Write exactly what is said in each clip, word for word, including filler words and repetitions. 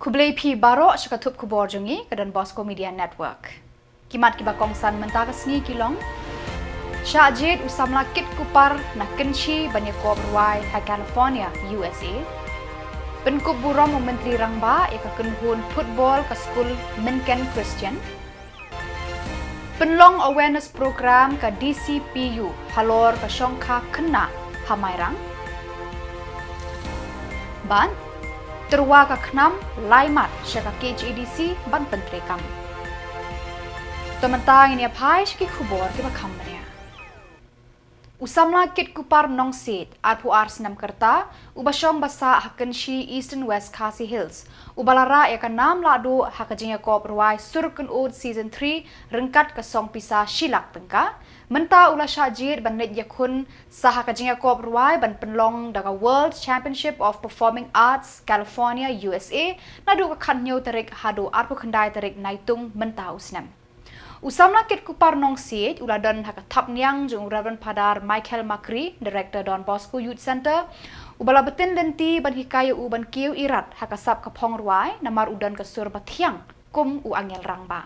Khublei phi baroh sha ka thup khubor jong ngi ka Don Bosco Media Network. Ki mat kiba kongsan mynta ka sngi ki long: Shah jied u samla Kit Kupar na Kynshi ban ïakop rwai ha California, U S A. Pynkup burom u Myntri Rangbah ïa ka kynhun football ka skul Minken Christian. Pynlong awareness program ka D C P U halor ka shongkha khynnah ha Mairang. Bad tyrwa ka KHNAM lai mat sha ka K H A D C ban pyntreikam. To mynta ngin ïa phai sha ki khubor kiba kham bniah. U samla Kit Kupar Nongsiej, arphew ar snem ka rta, uba shong ba sah ha Kynshi, Eastern West Khasi Hills, uba la rah ïa ka nam lahduh ha ka jingïakop rwai Sur Kynnoh Season three ryngkat ka song pisa shi lak tyngka, mynta u la shah jied ban leit ïakhun sa ha ka jingïakop rwai ban pynlong da ka World Championship of Performing Arts, California, U S A, naduh ka khathynñiew tarik haduh arphew khyndai tarik Naitung mynta u snem. U samla Kit Kupar Nongsiej u la don ha ka thapniang jong u Reverend Father Michael Makri, Director Don Bosco Youth Centre, uba la btin lynti ban hikai ïa u ban kiew irat ha ka sap ka phong rwai namar u don ka sur bathiang kum u angel rangbah.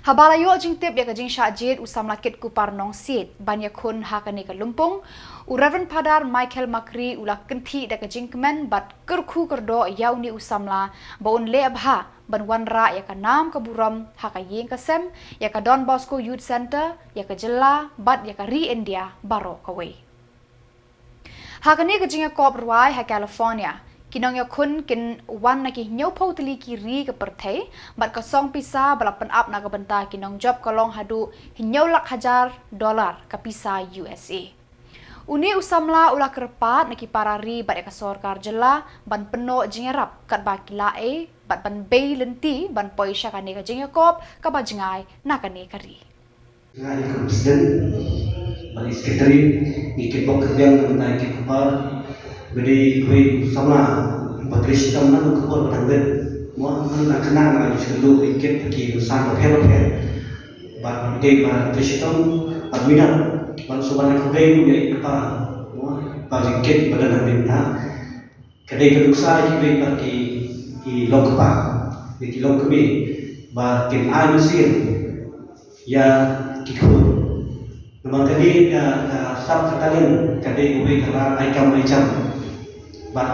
Haba la ïoh jingtip ïa ka jingshah jied u samla Kit Kupar Nongsiej ban ïakhun ha kane ka lympung, u Reverend Father Michael Makri u la kynthih da ka jingkmen bad kyrkhu kyrdoh ïa une u samla ba un leh bha ban wanrah ïa ka nam ka burom ha ka ïing ka sem, ïa ka Don Bosco Youth Centre, ïa ka jylla bad ïa ka ri India baroh kawei. Ha kane ka jingïakop rwai ha California, ki nongïakhun kin wan na ki hynñiewphew tylli ki ri ka pyrthei bad ka song pisa ba la pynap na ka bynta ki nongjop ka long haduh hynñiew lak hajar dollar ka pisa U S A. Une u samla u la kyrpad na ki para ri bad ïa ka sorkar jylla ban pynnoh jingïarap katba ki lah ei bad ban bei lynti ban poi sha kane ka jingïakop kaba jngai na kane ka ri. Nga dei kum president bad i secretary, ngi kitbok kitrwiang na bynta i Kit Kupar. Ba dei kawei u samla ba trei shitom na ka por ba dang rit. Mo, nga kynmaw nga ju sngewthuh i Kit ki rusan bapher bapher. Bad dei ba trei shitom bad minot. Bad sngewbha ban khublei ruh ïa i kpa, mo, ba i Kit ba dang rit ta. Ka dei ka nuksa kiwei pat ki, ki longkpa, ki longkmie ba kin ai mynsiem ïa ki khun. Namar ka dei ka, ka sap ka talent, ka dei kawei ka rai ai kam ai jam. Bad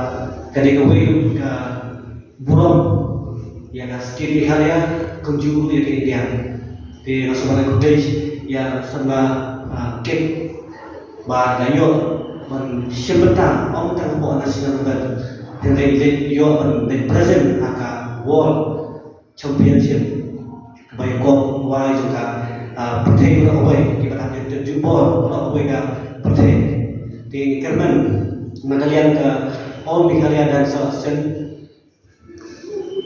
ka dei kawei ka burom ïa ka state Meghalaya kumjuh ïa ka India. Te nga sngewbha ban khublei ïa samla, ah, Kit ba la ïoh ban shim bynta ym tang hapoh national level, hynrei i la ïoh ban leit present ha ka World Championship kaba ïakop rwai jong ka, ah, pyrthei baroh kawei, kiba dang ïa jubor baroh kawei ka pyrthei. Te ngi kyrmen na ka liang ka All Meghalaya Dancer Association,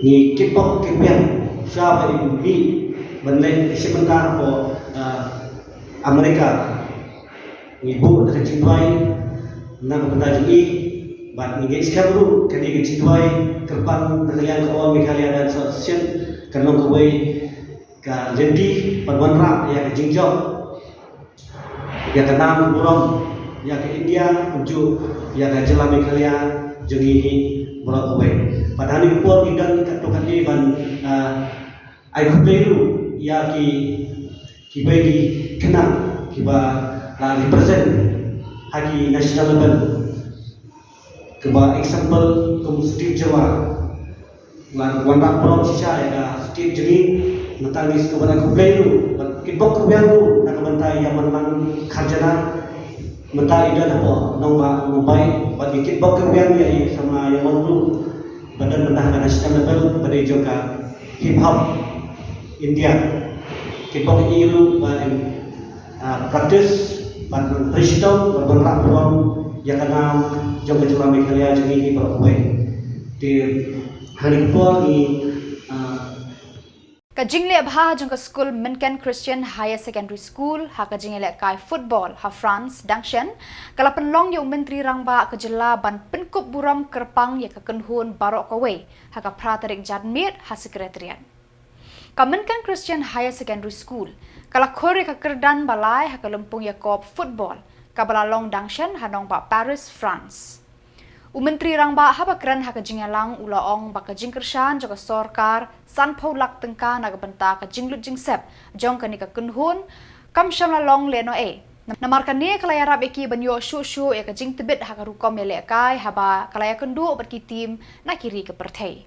ngi kitbok kitrwiang sha ba i mih ban leit shim bynta hapoh, ah, America. Ngi buh da ka jingduwai na ka bynta jong i bad ngi ngeit skhem ruh ka dei ka jingduwai kyrpang na ka liang ka All Meghalaya Dancer Association kan long kawei ka lynti ban wanrah ïa ka jingjop ïa ka nam burom ïa ka India kumjuh ïa ka jylla Meghalaya jong ngi hi baroh kawei. Bad ha kane ka por ngi don katto katne ban, ah, ai khublei ruh ïa ki, kiwei ki khynnah kiba la represent ha ki national level. Kaba example kum Steve Jyrwa. Ngan wanrah burom shisha ïa ka state jong ngi, mynta ngi sngewbha ban khublei ruh, bad kitbok kitrwiang ruh na ka bynta ïa Wanlang Kharjana, mynta i don hapoh nongbah Mumbai, bad ngi kitbok kitrwiang ïa i samla ïa Mawklu, ba don mynta ha ka national level, ba dei jong ka hip hop India. Kitbok ïa i ruh ba in, ah, practice, ban trei shitom, ban wanrah burom ïa ka nam jong ka jylla Meghalaya jong ngi hi baroh kawei. Te ha kane ka por ngi, ah, Ka jingleh bha jong ka skul Minken Christian Higher Secondary School ha ka jingïalehkai football ha France dang shen, ka la pynlong ïa u Myntri Rangbah ka jylla ban pynkup burom kyrpang ïa ka kynhun baroh kawei ha ka phra tarik Janmiet ha Secretariat. Ka Minken Christian Higher Secondary School ka la khur ïa ka kyrdan ba lai ha ka lympung ïakop football kaba la long dang shen ha nongbah Paris, France. U Myntri Rangbah haba kren ha ka jingïalang u la ong ba ka jingkyrshan jong ka sorkar sanphew lak tyngka na ka bynta ka jinglut jingsep jong kane ka kynhun kam shym la long lehnohei. Namar kane ka la ïarap ïa ki ban ïoh shuh shuh ïa ka jingtbit ha ka rukom ïalehkai haba ka la ïakynduh bad ki team na ki ri ka pyrthei.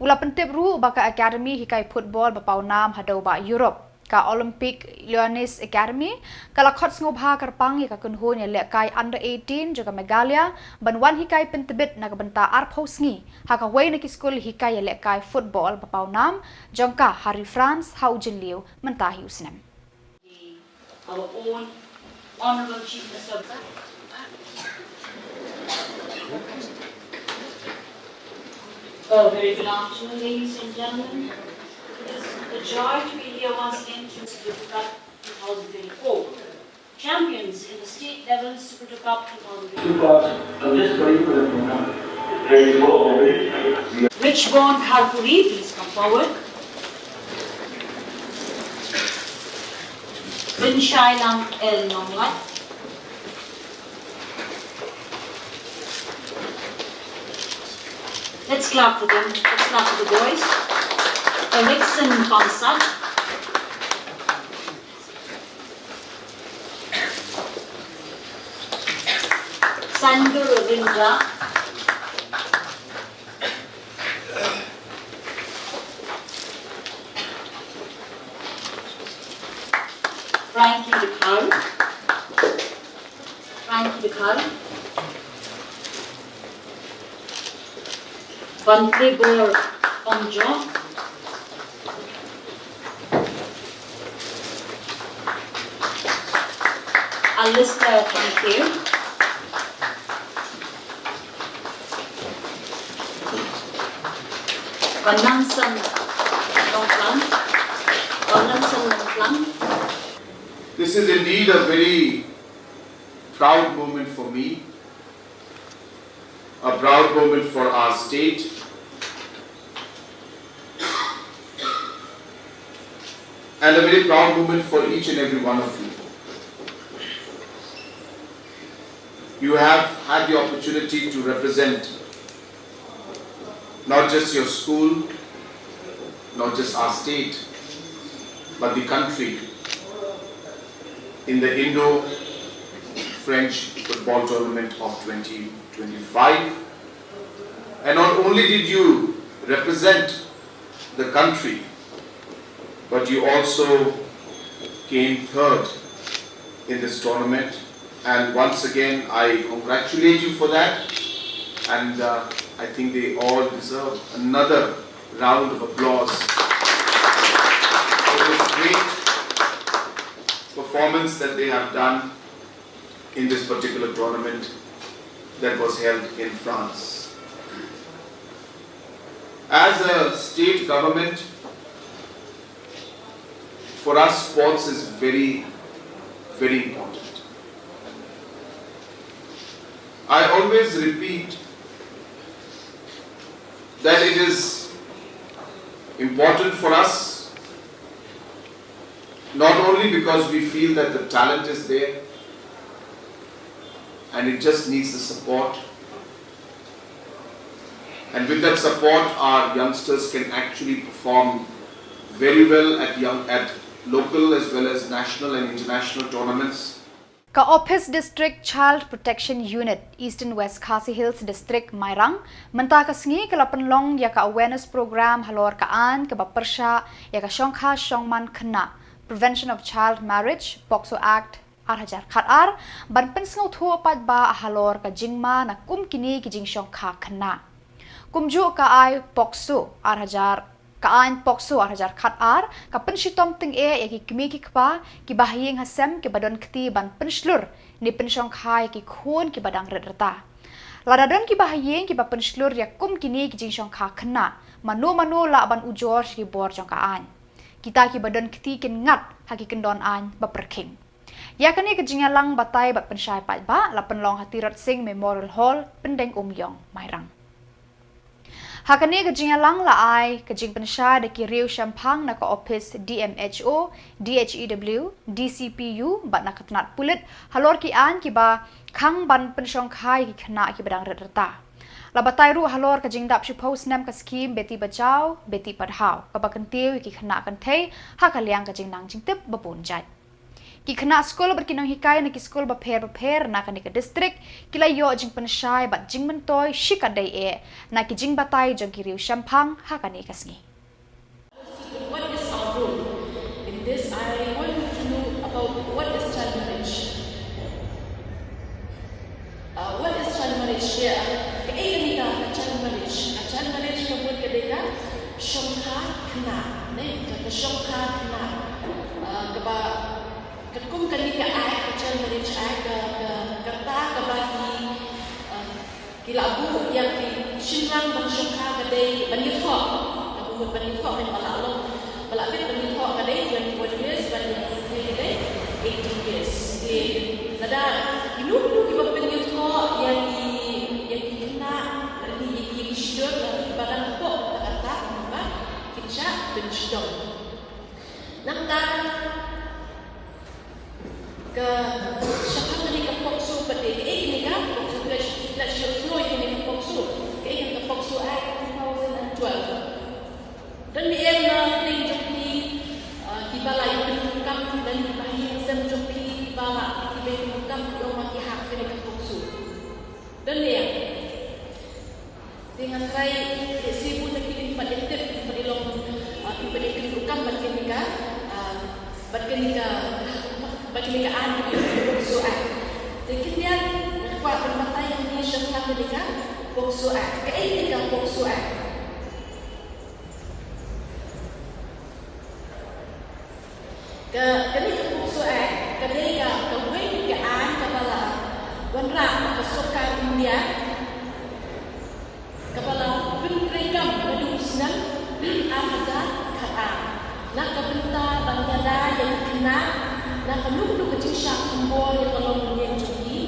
U la pyntip ruh ba ka Academy hikai football ba pawnam ha dewbah Europe, ka Olympique Lyonnais Academy, ka la khot sngewbha kyrpang ïa ka kynhun ïalehkai under eighteen jong ka Meghalaya ban wan hikai pyntbit na ka bynta arphew sngi ha kawei na ki skul hikai ïalehkai football ba pawnam jong ka ha ri France ha u Jylliew mynta hi u snem. Our own Honorable Chief Minister. A very good afternoon, ladies and gentlemen. It is a joy to be here once again to Super Cup twenty twenty-four. Champions in the state level Super Cup twenty twenty-four. Super Cup of this particular tournament. Richborn Harpuri, please come forward. Rinshailang L Nonglait. Let's clap for them. Let's clap for the boys. Erickson Pamsat. Sandur Rindra. Frankie Dkhar. Frankie Dkhar. Van Trevor Ongjo. Alistair Thangkhiew. Van Nangsan Nongklang. Van Nangsan Nongklang. This is indeed a very proud moment for me, a proud moment for our state, and a very proud moment for each and every one of you. You have had the opportunity to represent not just your school, not just our state, but the country in the Indo-French football tournament of twenty twenty-five. And not only did you represent the country, but you also came third in this tournament. And once again, I congratulate you for that. And uh, I think they all deserve another round of applause for this great performance that they have done in this particular tournament that was held in France. As a state government, for us, sports is very, very important. I always repeat that it is important for us, not only because we feel that the talent is there and it just needs the support, and with that support, our youngsters can actually perform very well at young, at local as well as national and international tournaments. Ka Office District Child Protection Unit, Eastern West Khasi Hills District, Mairang, mynta ka sngi ka la pynlong ïa ka awareness program halor ka aiñ kaba pyrshah ïa ka shongkha shongman khynnah, Prevention of Child Marriage, POCSO Act, ar hajar khatar, ban pynsngewthuh paidbah halor ka jingma na kum kine ki jingshongkha khynnah. Kumjuh ka aiñ POCSO ar hajar, ka aiñ POCSO ar hajar khatar, ka pynshitom tyngeh ïa ki kmie ki kpa, kiba ha ïing ha sem kiba don kti ban pynshlur ne pynshongkha ïa ki khun kiba dang rit rta. Lada don kiba ha ïing kiba pynshlur ïa kum kine ki jingshongkha khynnah, mano mano lah ban ujor sha ki bor jong ka aiñ. Kita kiba don kti kin ngat ha ki kyndon aiñ ba pyrkhing. Ïa kane ka jingïalang batai bad pynshai paidbah la pynlong ha Tirot Sing Memorial Hall, Pyndengumiong, Mairang. Ha kane ka jingïalang la ai ka jingpynshai da ki riew shemphang na ka ophis D M H O, D H E W, D C P U bad na ka tnat pulit halor ki aiñ kiba khang ban pynshongkha ïa ki khynnah kiba dang rit rta. La batai ruh halor ka jingdap shiphew snem ka skhim Beti Bachao Beti Padhao kaba kyntiew ïa ki khynnah kynthei ha ka liang ka jingnang jingtip ba bun jait. Ki khynnah skul bad ki nonghikai na ki skul bapher bapher na kane ka distrik ki la ïoh jingpynshai bad jingmyntoi shikatdei eh na ki jingbatai jong ki riew shemphang ha kane ka sngi. What is our role in this? I want to know about what is child marriage. Uh, what is child marriage? Yeah, kaei kane ka child marriage? A child marriage ka mut ka dei ka shongkha khynnah, ne? Ka shongkha khynnah. Uh, kaba katkum kane ka act, ka Child Marriage Act, ka ka ka ta kaba ki uh, ki la buh ïa ki shynrang ban shongkha ka dei ban ïathoh. Ka mut ban ïathoh ne ba la long ba la bit ban ïathoh ka dei twenty-one years, ban ïathoh ka dei eighteen years. Te lada ino ino kiba pynïathoh ïa ki ïa ki khynnah, ïa ki ïa ki shijur, ïa ki ba dang hapoh ka ta ka ba kin shah pynshong. Nangta ka shaphang kane ka POCSO pat, kaei kane ka POCSO, ka la shu sngewthuh ïa kane ka POCSO, kaei kane ka POCSO Act two thousand and twelve. Don biang na pdeng jong phi kiba la ïa pyndonkam, don kiba ha ïing ha sem jong phi kiba la, kiba ïa pyndonkam, ki ong ba ki hap kane ka POCSO. Don biang. Te nga tharai te shu bun na ki dei pat ïa tip, pat ïa long, ah, ki pat ïa kynduh kam bad kane ka, ah, bad kane ka, bad kane ka aiñ, kane ka POCSO Act. Te khyndiat nga kwah ban batai hangne shaphang kane ka POCSO Act. Kaei kane ka POCSO Act? Ka, kane ka POCSO Act ka dei ka, kawei ka aiñ kaba la wanrah da ka sorkar India, kaba la pyntreikam naduh u snem ar hajar khatar na ka bynta ban ïada ïa ki khynnah na kano kano ka jingshah thombor ïa ka longïing jong ki.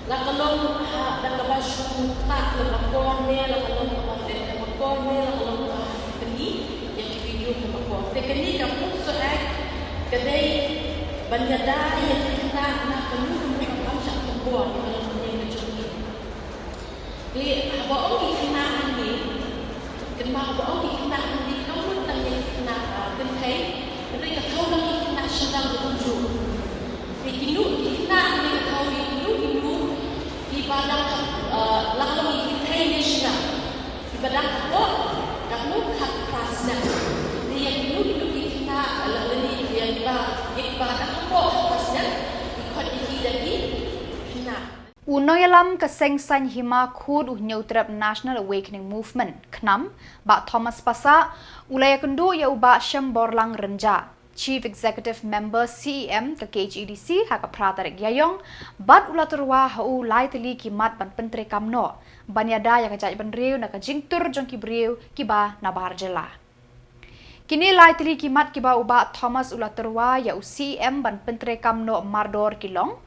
La ka long ha, da kaba shu ktah lem akor ne, la ka long kaba ktah lem akor ne, la ka long kaba ha ki pyni ïa ki video lem akor. Te kane ka POCSO Act ka dei ban ïada ïa ki khynnah na kano kano ka kam shah thombor ïa ka longïing ka jong ki. Te haba ong ki khynnah hangne, kynmaw haba ong ki khynnah hangne kam mut tang ïa ki khynnah, ah, kynthei, hynrei ka thew lang ïa ki khynnah shynrang ruh kumjuh. Te kino ki khynnah hangne ka thew ïa kino kino kiba dang, ah, la ka long ïa ki kynthei ne shynrang kiba dang hapoh katno, khatphra snem. Te ïa kino kino ki khynnah, ah, la, lane ïa kiba, ïa kiba dang hapoh khatphra snem, ki khot ïa ki da ki khynnah. U nongïalam ka seng saiñ hima khuid u Hynñiewtrep National Awakening Movement, KHNAM, Bah Thomas Passah, u la ïakynduh ïa u Bah Shemborlang Rynjah, Chief Executive Member C E M ka K H A D C ha ka phra tarik Ïaïong, bad u la tyrwa ha u lai tylli ki mat ban pyntreikam noh ban ïada ïa ka jaitbynriew na ka jingtur jong ki briew kiba nabar jylla. Kine lai tylli ki mat kiba u Bah Thomas u la tyrwa ïa u C E M ban pyntreikam noh mardor ki long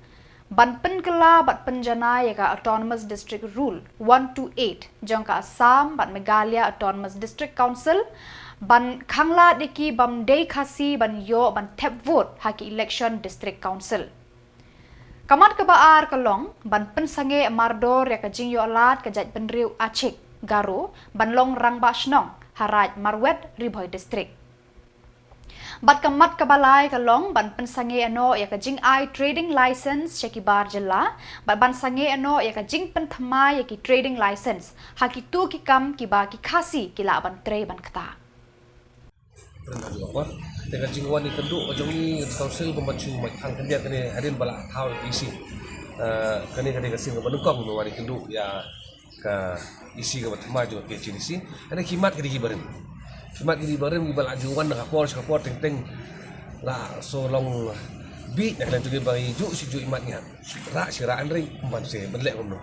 ban pynkylla bad pynjanai ïa ka Autonomous District Rule one two eight jong ka Assam bad Meghalaya Autonomous District Council, ban khanglad ïa ki bym dei Khasi ban ïoh ban thep vote ha ki election District Council. Ka mat kaba ar ka long ban pynsangeh mardor ïa ka jingïoh lad ka jaitbynriew Achik, Garo, ban long rangbah shnong ha Raid Marwet, Ri Bhoi District. Bad ka mat kaba lai ka long ban pynsangeh noh ïa ka jingai trading license sha ki bar jylla bad ban sangeh noh ïa ka jingpynthymmai ïa ki trading license ha kito ki kam kiba ki Khasi ki lah ban trei ban ktah. Te ka jingwan ïakynduh ka jong ngi ka council kumba shu mait hang khyndiat kane hadien ba la thaw ïa ka E C. Kane ka dei ka sien kaba nyngkong ba wan ïakynduh ïa ka E C kaba thymmai jong ka K H A D C. Kane ki mat ki dei kiba rim. Ki mat ki dei kiba rim kiba la ju wan na ka por sha ka por teng teng. La so long bit na ka liang jong ngi ba ngi juh shi juh i mat ngi hap. Rah shi rah hynrei ym ban se ban leh kumno.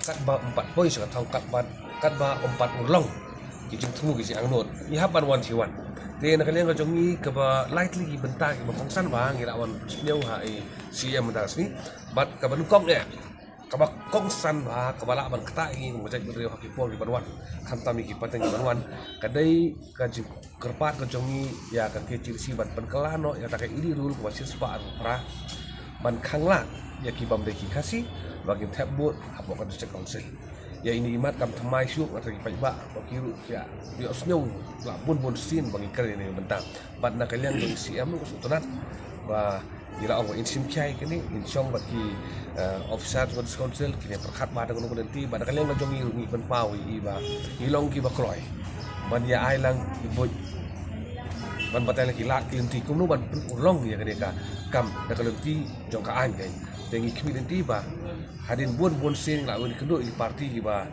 Katba ym pat poi sha ka thaw katba katba ym pat urlong ki jingthmu ki jingangnud. Ngi hap ban wan shi wan. Te na ka liang ka jong ngi kaba lai tylli ki bynta kiba kongsan ba ngi lah wan sniew ha i C E M mynta ka sngi. Bad kaba nyngkong eh kaba kongsan bha, kaba lah ban ktah ïa ngi kum ka jaitbynriew ha ki por ki ban wan, khamtam ïa ki pateng ki ban wan. Ka dei ka jingkyrpad ka jong ngi ïa ka KHADC ban pynkylla noh ïa kata ka E D rule kaba shispah arphew phra ban khang lah ïa ki bym dei ki Khasi ba kin thep vote hapoh ka District Council. Ïa ine i mat kam thymmai shuh, nga tharai ki paidbah ba ki ruh ki ïohsngew la bun bun sien ba ngi kren ïa kane ka bynta. Bad na ka liang jong i C M ruh ka sngewtynnat ba ngi la ong ba in shim khia ïa kane, in shong bad ki, eh, officer jong ka District Council, kine pyrkhat bha da kano ka lynti, bad na ka liang ka jong ngi ruh ngi pynpaw ïa i ba ngi long kiba kloi ban ïa ai lang i buit ban batai la ki lad ki lynti kumno ban pynurlong ïa kane ka kam da ka lynti jong ka aiñ. Te ngi khmih lynti ba hadien bun bun sien la wan kynduh ïa ki party kiba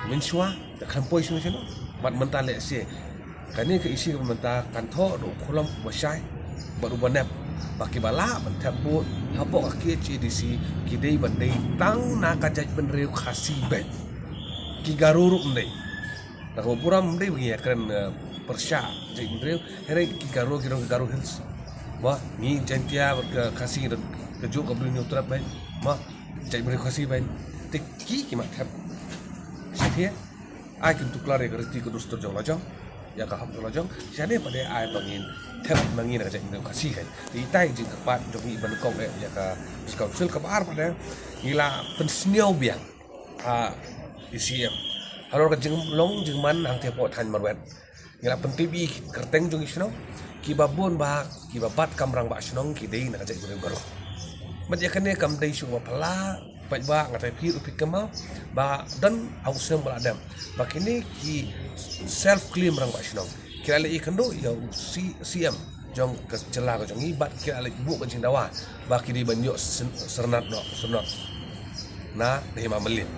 mynshuwa, te khlem poi shuh shuh. Bad mynta lehse kane ka issue kaba mynta kan thoh da u khulom uba shai bad uba nep ba kiba lah ban thep vote hapoh ka KHADC ki dei ban dei tang na ka jaitbynriew Khasi beit. Ki Garo ruh ym dei. Da kaba burom ym dei ba ngi ïa kren, eh, pyrshah jaitbynriew. Hynrei ki Garo ki dong ki Garo Hills. Ba ngi Jaintia bad ka Khasi ngi don kajuh ka Blei Hynñiewtrep beit. Ba jaitbynriew Khasi beit. Te ki ki mat thep. Shisha ai kim tuklar ïa ka riti ka dustur jong la jong, ïa ka hok jong la jong. Shane pat de ai ba ngin thep ma ngi na ka jaitbynriew Khasi kan. Te itai jingkyrpad jong ngi ban kong eh ïa ka District Council. Kaba ar pat de ngi la pynsngew biang ha i C M halor ka jinglong jingman hangtei hapoh thaiñ Marwet. Ngi la pyntip ïa ki kyrteng jong ki shnong kiba bun ba kiba bat kam rangbah shnong ki dei na ka jaitbynriew Garo. Bad ïa kane kam dei shuh ba phylla, paidbah, nga tharai phi ruh phi kynmaw ba don ha u snem ba la dep ba kine ki self claim rangbah shnong ki la leit ïakynduh ïa u C-, C M jong ka jylla ka jong ngi bad ki la leit buh ka jingdawa ba ki dei ban ïoh syn-, syrnat noh, syrnot na ka Hima Mylliem.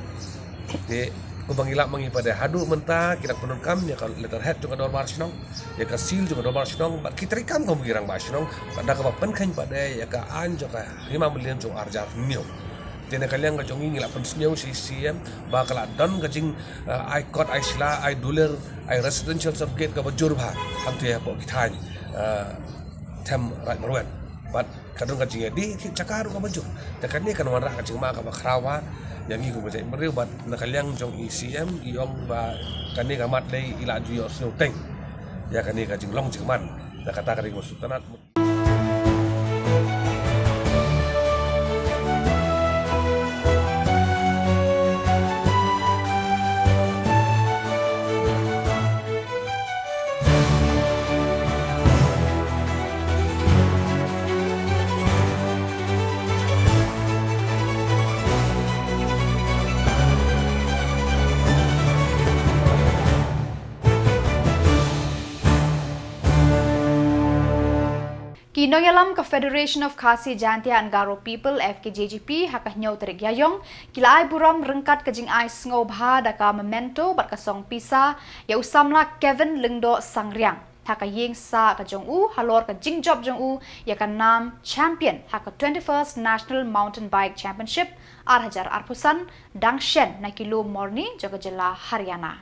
Te kumba ngi lap ma ngi pat de haduh mynta ki dang pyndonkam ïa ka letterhead jong ka dorbar shnong, ïa ka seal jong ka dorbar shnong, bad ki treikam kum ki rangbah shnong, bad da kaba pynkheiñ pat de ïa ka aiñ jong ka Hima Mylliem jong ar hajar hynñiew. Te na ka liang ka jong ngi ngi la pynsngew sha i C M ba ka la don ka jing, eh, ai kot, ai sla, ai dulir, ai residential certificate kaba jur bha hangtei hapoh ki thaiñ, eh, them Raid Marwet. Bad ka don ka jingïadei thied jaka ruh kaba jur. Te kane kan wanrah ka jingma kaba khraw bha ïa ngi kum ka jaitbynriew bad na ka liang jong i C M i ong ba kane ka mat lei i la ju ïohsngew teng ïa kane ka jinglong jingman. Te kata ka dei kaba sngewtynnat. Ki nongïalam ka Federation of Khasi Jaintia and Garo People, F K J G P, ha ka hynñiew tarik Ïaïong, ki la ai burom ryngkat ka jingai sngewbha da ka memento bad ka song pisa ïa u samla Kevin Lyngdoh Sangriang ha ka ïing sah ka jong u halor ka jingjop jong u ïa ka nam champion ha ka twenty-first National Mountain Bike Championship ar hajar arphew san, dang shen na ki lum Morni jong ka jylla Haryana.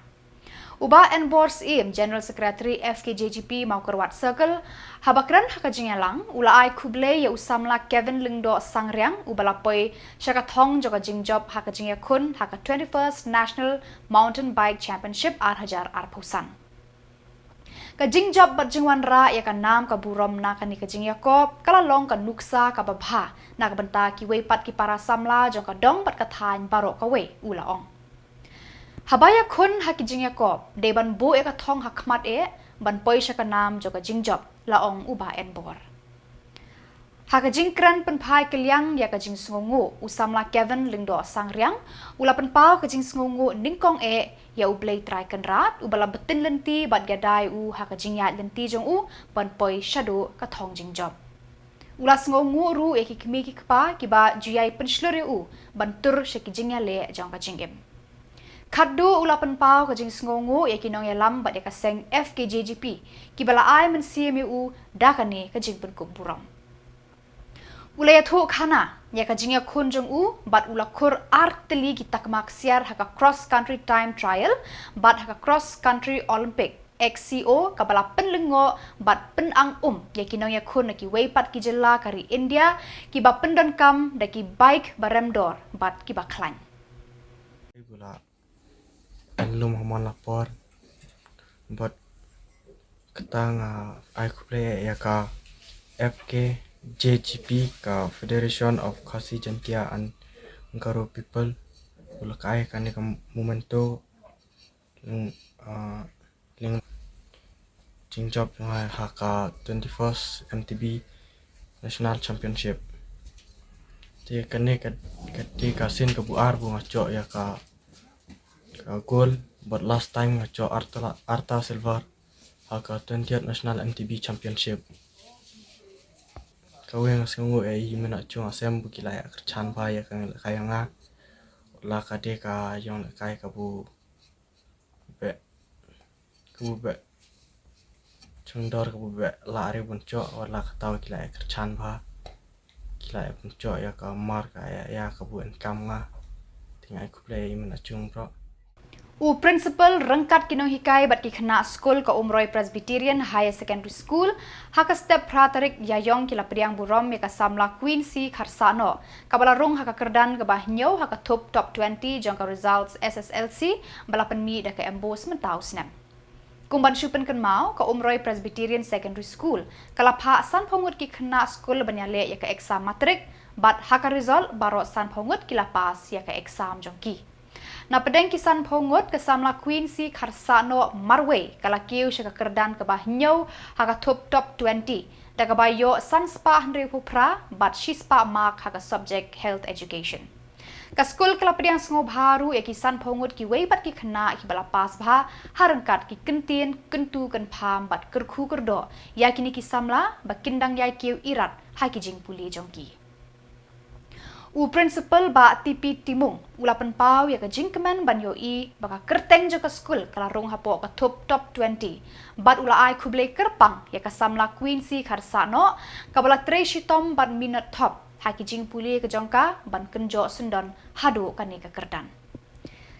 U Bah Enbor Syiem, General Secretary F K J G P Mawkyrwat Circle, haba kren ha ka jingïalang, u la ai khublei ïa u samla Kevin Lyngdoh Sangriang, uba la poi sha ka thong jong ka jingjop ha ka jingïakhun ha ka twenty-first National Mountain Bike Championship ar hajar arphew san. Ka jingjop bad jingwanrah ïa ka nam ka burom na kane ka jingïakop ka la long ka nuksa kaba bha na ka bynta kiwei pat ki para samla jong ka dong bad ka thaiñ baroh kawei, u la ong. Haba ïakhun ha ki jingïakop, dei ban buh ïa ka thong ha khmat eh ban poi sha ka nam jong ka jingjop, la ong u Bah Enbor. Ha ka jingkren pynphai kylliang ïa ka jingsngewnguh, u samla Kevin Lyngdoh Sangriang u la pynpaw ka jingsngewnguh nyngkong eh ïa U Blei Trai Kynrad uba la btin lynti bad ïada ïa u ha ka jingïaid lynti jong u ban poi shaduh ka thong jingjop. U la sngewnguh ruh ïa ki kmie ki kpa kiba ju ïai pynshlur ïa u ban tur sha ki jingïaleh jong ka jingim. Khatduh u la pynpaw ka jingsngewnguh ïa ki nongïalam bad ïa ka seng F K J G P kiba la ai mynsiem ïa u da kane ka jingpynkup burom. U la ïathuh khana ïa ka jingïakhun jong u bad u la khur ar tylli ki takma ksiar ha ka Cross Country Time Trial bad ha ka Cross Country Olympic, X C O, kaba la pynlong Ngo bad pynang um ïa ki nongïakhun na kiwei pat ki jylla ka ri India, kiba pyndonkam da ki bike ba rem dor bad kiba khlaiñ. Gu la en lum ha mon la por. Bad kata nga ai khublei ïa ka F K J G P, ka Federation of Khasi Jaintia and Garo People, u la ka ai kane ka memento, lyngba, ah, lyngba jingjop jong nga ha ka twenty-first M T B National Championship. Te kane ka, ka te ka sien kaba ar ba nga choh ïa ka, ka gold, bad last time nga choh arta, arta silver ha ka twentieth National M T B Championship. Kawei, nga sngewnguh ïa i Mynnatjung Asem ba ki la ïa kyrchan bha ïa ka, ka ïong nga. La ka dei ka ïong lehkai kaba beh, kaba beh jingdor, kaba beh lah re ban choh, wat la kata ki la ïa kyrchan bha, ki la ïa ban choh ïa ka mark ïa, ïa kaba income nga. Te nga ai khublei ïa i Mynnatjung bro. U principal ryngkat ki nonghikai bad ki khynnah skul ka Umroi Presbyterian Higher Secondary School, ha ka step phra tarik Ïaiong ki la pdiang burom ïa ka samla Queen C Kharsahnoh, kaba la rung ha ka kyrdan kaba hynñiew ha ka thup top twenty jong ka results S S L C ba la pynmih da ka MBOSE mynta u snem. Kum ban shu pynkynmaw, ka Umroi Presbyterian Secondary School ka la phah sanphew ngut ki khynnah skul ban ïaleh ïa ka exam matrik, bad ha ka result baroh sanphew ngut ki la pass ïa ka exam jong ki. Na pdeng ki sanphew ngut, ka samla Queen C Kharsahnoh marwei ka la kiew sha ka kyrdan kaba hynñiew ha ka thup top twenty, da kaba ïoh san spah hynriewphew phra bad shi spah mark ha ka subject Health Education. Ka skul ka la pdiang sngewbha ruh ïa ki sanphew ngut kiwei pat ki khynnah kiba la pass bha ha ryngkat ki kyntien kyntu kynpham bad kyrkhu kyrdoh ïa kine ki samla ba kin dang ïai kiew irat ha ki jingpule jong ki. U principal Bah T P Timung u la pynpaw ïa ka jingkmen ban ïohi ba ka kyrteng jong ka skul ka la rung hapoh ka thup top twenty, bad u la ai khublei kyrpang ïa ka samla Queen C Kharsahnoh, kaba la trei shitom bad minot thop ha ki jingpule ka jong ka ban kynjoh syndon haduh kane ka kyrdan.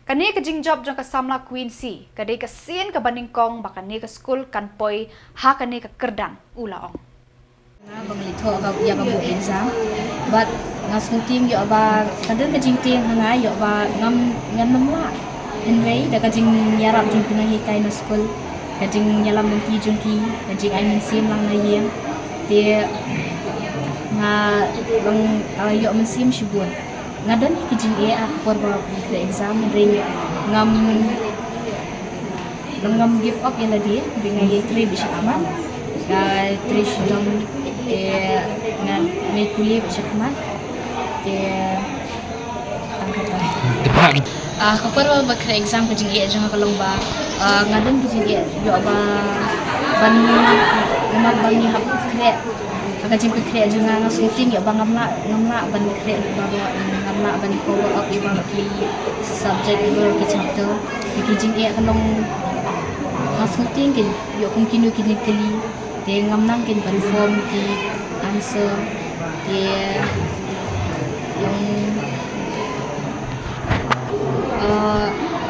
Kane ka jingjop jong ka samla Queen C ka dei ka sien kaba nyngkong ba kane ka skul kan poi ha kane ka kyrdan, u la ong. Nga ba nga leit thoh ka, ïa ka board exam, bad nga sngewtieng ïoh ba ka don ka jingtieng ha nga ïoh ba ngam, ngam, ngam lah. Hynrei da ka jingïarap jong ki nonghikai na skul, ka jingïalam lynti jong ki, ka jingai mynsiem lang na ïing, te nga long, ah, ïoh mynsiem shibun. Nga don ki jingeh ha ka por ba nga khreh exam, hynrei ngam, ngam give up ïa lade, ba nga ïai trei beit shakhmat, nga trei shitom, eh, nga, nga pule beit shakhmat, te tang kata. Ah, ka por ba nga khreh exam, ka jingeh jong nga ka long ba, ah, nga don ka jingeh ïoh ba ban, namar ba ngi hap khreh, ha ka jingkhreh jong nga, nga sngewtieng ïoh ba ngam lah, ngam lah ban khreh ba, ba ngam lah ban cover up ïa ba ki subject, ïa ba ki chapter. Ki jingeh ka long, nga sngewtieng kin ïoh kum kino kino ki jingkylli, te ngam nang kin ban form ki answer, te long, eh,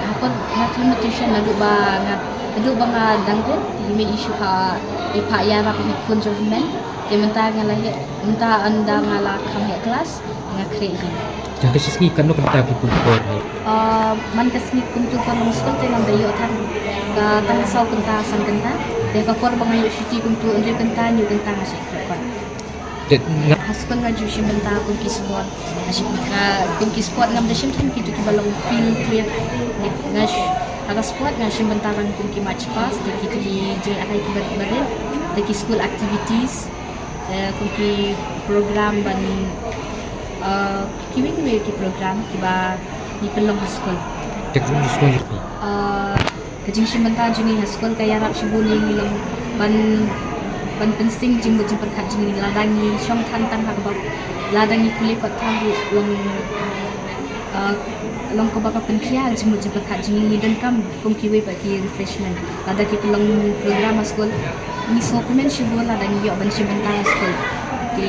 hapdeng nga khlem tuition naduh ba nga, naduh ba nga dang rit, te i mei i shu phah, i phah ïarap ïa ki khun jong i mei. Te mynta nga la heh, mynta ynda nga la kham heh klas, nga khreh hi. Jong ka shi sngi katno kynta phi pynpor hi? Ah, man ka sngi kumtu ka long skul te ngam da ïoh than. Ka tang saw kynta, san kynta. Te ka por ba nga ïoh shuti kumtu hynriew kynta, hynñiew kynta nga shah khreh pat. Te nga Ha skul nga ju shim bynta kum ki sport. Nga shim, nga, kum ki sport ngam da shim than kito kiba long field trip. Nga sh-, ha ka sport nga shim bynta ban kum ki march past, te kito ki jingïakhun kiba, barit, te ki school activities. Eh, kum ki program ban, eh, kiwei kiwei ki program kiba ngi pynlong ha skul. Te ka jingshim bynta jong ngi ha skul ka ïarap shibun ïa ngi long ban, ban pynsing jingmut jingpyrkhat jong ngi lada ngi shong than tang ha kaba, lada ngi pule kot than ruh long, eh, long kaba ka pynkhia jingmut jingpyrkhat jong ngi, ngi donkam kum kiwei pat ki refreshment. Lada ki pynlong program ha skul, ngi sngewkmen shibun lada ngi ïoh ban shim bynta ha skul. Te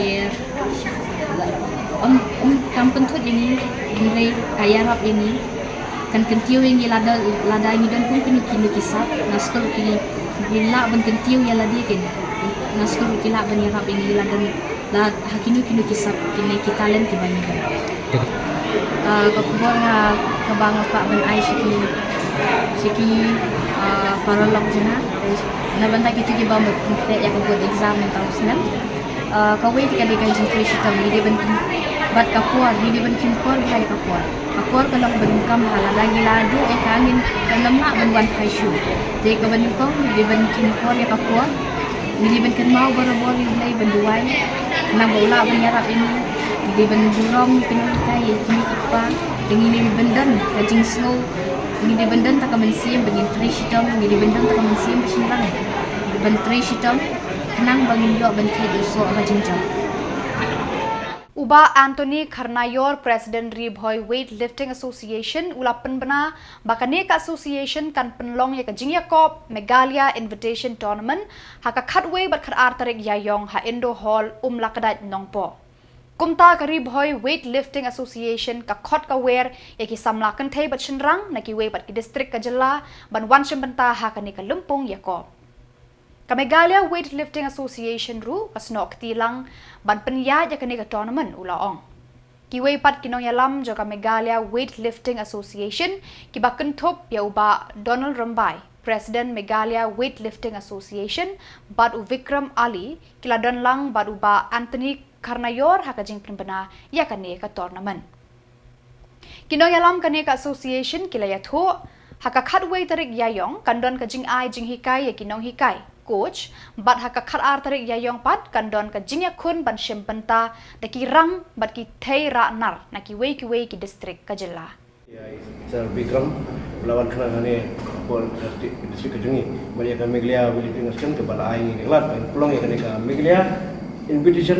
ym, ym, kam pynthut ïa ngi, hynrei ka ïarap ïa ngi. Kan kyntiew ïa ngi lada, lada ngi don kum kino kino ki sap, na skul ki, Ngi lah ban kyntiew ïa lade, ki nongshong skur ki lah ban ïarap ïa ngi lada la ha kino kino ki sap kine ki talent kiba ngi don. Ah, ka khubor nga kaba nga kwah ban ai sha ki, sha ki, ah, paralok jong nga, na bynta kito kiba mut ïa ka board exam mynta u snem. Ah, kawei ka dei ka jingtrei shitom, ngi dei ban, bad ka por, ngi dei ban kynfor bha ïa ka por. Ka por ka long ba donkam ha, lada ngi la duh ïa ka, ngin, kan ym lah ban wan phai shuh. Te kaba nyngkong ngi dei ban kynfor ïa ka por. Ngi dei ban kynmaw barabor ïa U Blei ban duwai, khnang ba u lah ban ïarap ïa ngi. Ngi dei ban burom ïa ki nonghikai, ïa ki kmie ki kpa. Te ngi dei ban don ka jingsngew, ngi dei ban don ta ka mynsiem ba ngin trei shitom, ngi dei ban don ta ka mynsiem ba shynrang ban trei shitom, khnang ba ngin ïoh ban kheit ïa u soh ka jingjop. U Bah Anthony Kharnaior, President Ri Bhoi Weightlifting Association, u la pynbna ba kane ka association kan pynlong ïa ka jingïakop Meghalaya Invitation Tournament ha ka khatwei bad khatar tarik Ïaïong ha Indoor Hall Umlakdait, Nongpoh. Kumta ka Ri Bhoi Weightlifting Association ka khot ka wer ïa ki samla kynthei bad shynrang na kiwei pat ki district ka jylla ban wan shim bynta ha kane ka lympung ïakop. Ka Meghalaya Weightlifting Association ruh ka snoh kti lang ban pynïaid ïa kane ka tournament, u la ong. Kiwei pat ki nongïalam jong ka Meghalaya Weightlifting Association kiba kynthup ïa u Bah Donald Rymbai, President Meghalaya Weightlifting Association, bad u Vikram Ali, ki la don lang bad u Bah Anthony Kharnaior ha ka jingpynbna ïa kane ka tournament. Ki nongïalam kane ka association ki la ïathuh, ha ka khatwei tarik Ïaïong kan don ka jingai jinghikai ïa ki nonghikai, coach, bad ha ka khatar tarik Ïaïong pat kan don ka jingïakhun ban shim bynta da ki rang bad ki thei rah nar na kiwei kiwei ki district ka jylla. Ïa i Sir Vikram, u la wan khnang hangne hapoh district, district ka jong ngi. Bad ïa ka Meghalaya Weightlifting Association kaba la ai ngi ka lad ban pynlong ïa kane ka Meghalaya Invitation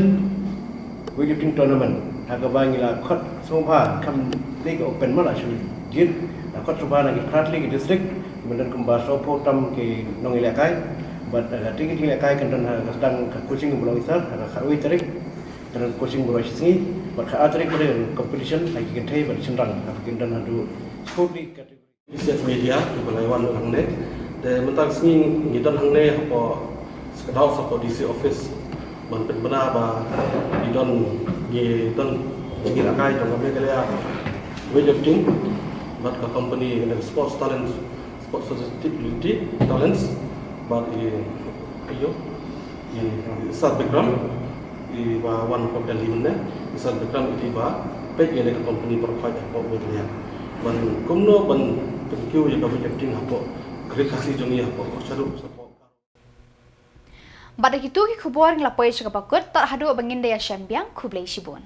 Weightlifting Tournament. Ha kaba ngi la khot sngewbha, kam dei ka open, ma la shu jied, la khot sngewbha na ki khatar tylli ki district, ban don kumba sawphew tam ki nongïalehkai. Bad, eh, ha ki jingïalehkai kan don ha ka sdang ka coaching ba long i Sir ha ka khatwei tarik. Ka don coaching baroh shi sngi, bad khatar tarik ka don competition ha ki kynthei bad shynrang, ha ki don haduh sport league category. B C F Media, kiba la wan hangne. Te mynta ka sngi ngi don hangne hapoh Secretariat, hapoh D C office, ban pynbna ba ngi don, ngi don jingïalehkai jong ka Meghalaya Weightlifting bad ka company, ka Sports Talents, Sports Facility Talents, bad i, ïa, i Sir Vikram, iba wan hapoh Delhi mynne, i Sir Vikram i dei ba peit ïa kane ka company baroh kawei hapoh Meghalaya. Ban kumno ban pynkiew ïa ka weightlifting hapoh Ri Khasi jong ngi, hapoh Khorshadu, hapoh. Bad da kito ki khubor ngi la poi sha kaba kut, tad haduh ba ngin da ïashem biang, khublei shibun.